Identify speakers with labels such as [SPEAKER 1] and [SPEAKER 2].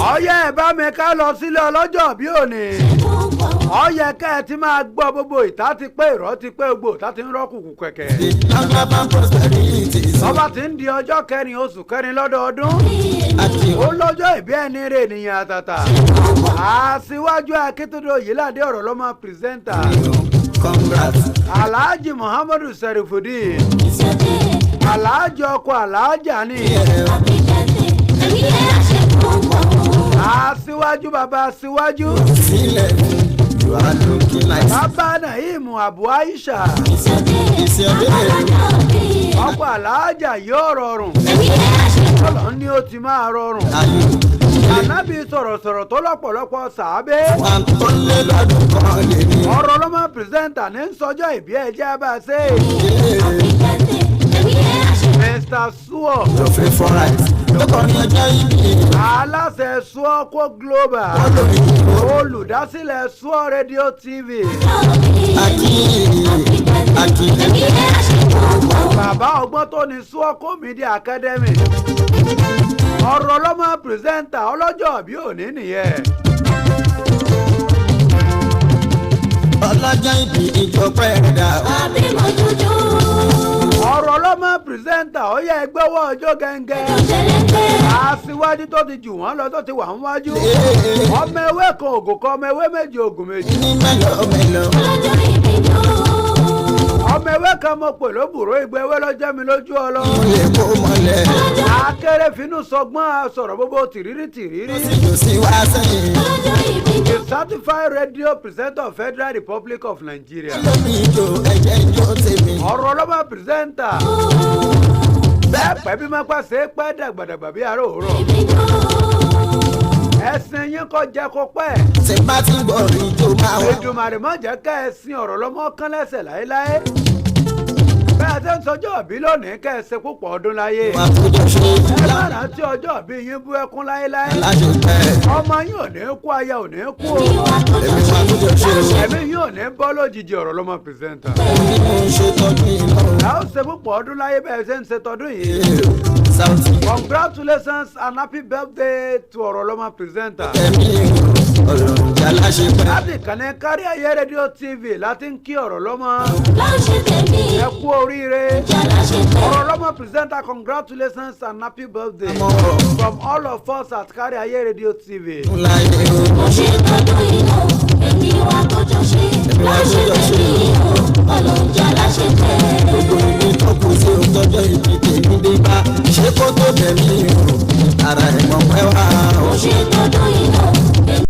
[SPEAKER 1] Ọyẹ, ẹ bá mi ká lọ sílé ọlọ́jọ́ bí òní. Ọyẹ ká ẹ ti máa gbọ́, gbogbo ìta ti pé, ìrọ́ ti pé, gbogbo ìta ti ń rọ́kùnkùn kẹ̀kẹ́.
[SPEAKER 2] Long life and prosperity.
[SPEAKER 1] Ọba ti ń di ọjọ́ 4 oṣù 4 lọ́dọọdún.
[SPEAKER 2] Àti
[SPEAKER 1] Ó lọ́jọ́ ìbí ẹni rè nìyẹn àtàtà. Aṣíwájú Akíntúndé Oyèládé, ọ̀rọ̀ lọ́mọ presenter.
[SPEAKER 2] Congrats.
[SPEAKER 1] Alhaji Muhammadu Serifudeen, Alhaji, ọkọ Alhaja ni. Aṣíwájú, bàbá aṣíwájú.
[SPEAKER 2] Sílẹ̀, you are looking like.
[SPEAKER 1] Bàbá Naim, Abu Aisha.
[SPEAKER 2] It's your day.
[SPEAKER 1] Ọkọ Alhaja, yóò rọrùn. Ọlọ́run ní ó ti máa rọrùn.
[SPEAKER 2] Ayò.
[SPEAKER 1] Ànábì sọ̀rọ̀sọ̀rọ̀ tó lọ́pọ̀lọpọ̀ sàábé.
[SPEAKER 2] Wọn tó lé lọ́dún kan lè ní.
[SPEAKER 1] Ọ̀rọ̀ lọ́mọ presenter ní sọjọ́ ìbí ẹ̀jẹ̀ bá a ṣe. Mr Suo.
[SPEAKER 2] Your favourite ló kọrin ọjọ́ ìbí.
[SPEAKER 1] Aláṣẹ Suoco Global.
[SPEAKER 2] Wọ́n lórí ìlú.
[SPEAKER 1] Olùdásílẹ̀ Suo Radio TV.
[SPEAKER 2] Àti àti.
[SPEAKER 1] Bàbá ọgbọ́n tó ní Suoco Media Academy. Ọ̀rọ̀ lọ́mọ presenter, ọlọ́jọ́ bí òní nìyẹn.
[SPEAKER 2] Ọlọ́jọ́ ìbí, ìjọpẹ́ ẹ̀dá.
[SPEAKER 1] Ọ̀rọ̀ lọ́mọ presenter, ó yẹ ẹgbẹ́wọ́ ọjọ́ gẹ́ngẹ́. Aṣíwájú tó ti jù wọ́n lọ, tó ti wà ń wájú. Ọmọ ewé kan ògùn kan, ọmọ ewé méjì ògùn méjì.
[SPEAKER 2] Ní mélòó mélòó.
[SPEAKER 1] Ọmọ ewé kan mo pè lóbùrò ìgbẹ́ ewé lọ́jọ́ mi lójú ọlọ́.
[SPEAKER 2] Mo lè kó mọ́lẹ̀.
[SPEAKER 1] Akérèfínú sọgbọ́n sọ̀rọ̀ gbogbo tìrírí tìrírí.
[SPEAKER 2] Sì sí wá sẹ́yìn.
[SPEAKER 1] The certified radio presenter of Federal Republic of Nigeria.
[SPEAKER 2] Lómi ìjò ẹ̀jẹ̀ ìjò tèmi.
[SPEAKER 1] Ọ̀rọ̀ ọlọ́mọ presenter. Bẹ́ẹ̀ pẹ́ bí máa pàṣẹ pẹ́, dàgbàdàgbà bí aró òwúrọ̀. Ẹ̀sìn yín kọ́ jẹ́ kó pẹ́.
[SPEAKER 2] Tí bá ti gbọ́ ìjò máa wá.
[SPEAKER 1] Èdùmàrè má jẹ́ ká ẹ̀sìn ọ̀rọ̀ lọ́mọ kán lẹ́sẹ̀ láéláé. Bẹ́ẹ̀ ṣe ń sọjọ́ ìbí lónìí, kẹ́ ẹ ṣe púpọ̀ ọdún láyé.
[SPEAKER 2] Wà tó jọ ṣe.
[SPEAKER 1] Ẹ má rántí ọjọ́ ìbí yín bú ẹkún láéláé.
[SPEAKER 2] Aláṣẹ pẹ́.
[SPEAKER 1] Ọmọ yín ò ní kú, aya ò ní kú o.
[SPEAKER 2] Èmi wà tó jọ ṣe.
[SPEAKER 1] Ẹ̀mí yín ò ní bọ́ lójijì, ọ̀rọ̀ lọ́mọ presenter.
[SPEAKER 2] Bí mo ṣe tọ́jú iná.
[SPEAKER 1] Ẹ ó ṣe púpọ̀ ọdún láyé bẹ́ẹ̀ ṣe ń ṣe tọdún yìí.
[SPEAKER 2] Sáùtì.
[SPEAKER 1] Congratulations and happy birthday to ọ̀rọ̀ lọ́mọ presenter.
[SPEAKER 2] Ẹ̀mí ọ̀rọ̀ ìjà aláṣẹ pẹ́.
[SPEAKER 1] Láti ìkànnì Kárí Ayé Rédíò TV láti ń kí ọ̀rọ̀ lọ́mọ. Ẹ kú oríire. Ọ̀rọ̀ lọ́mọ presenter, congratulations and happy birthday from all of us at Kárí Ayé Radio TV.
[SPEAKER 2] Láyé o.
[SPEAKER 3] Ṣe tọdún iná èmi wá kọjọ ṣe láṣẹ tẹ̀mí o, ọlọ́njà láṣẹ tẹ̀.
[SPEAKER 2] Gbogbo ibi tó kù sí tọ́jọ́ ìbí tèmi dé bá ṣé kó tó tẹ̀mí o, ara ẹ̀ mọ̀ pẹ́ wá.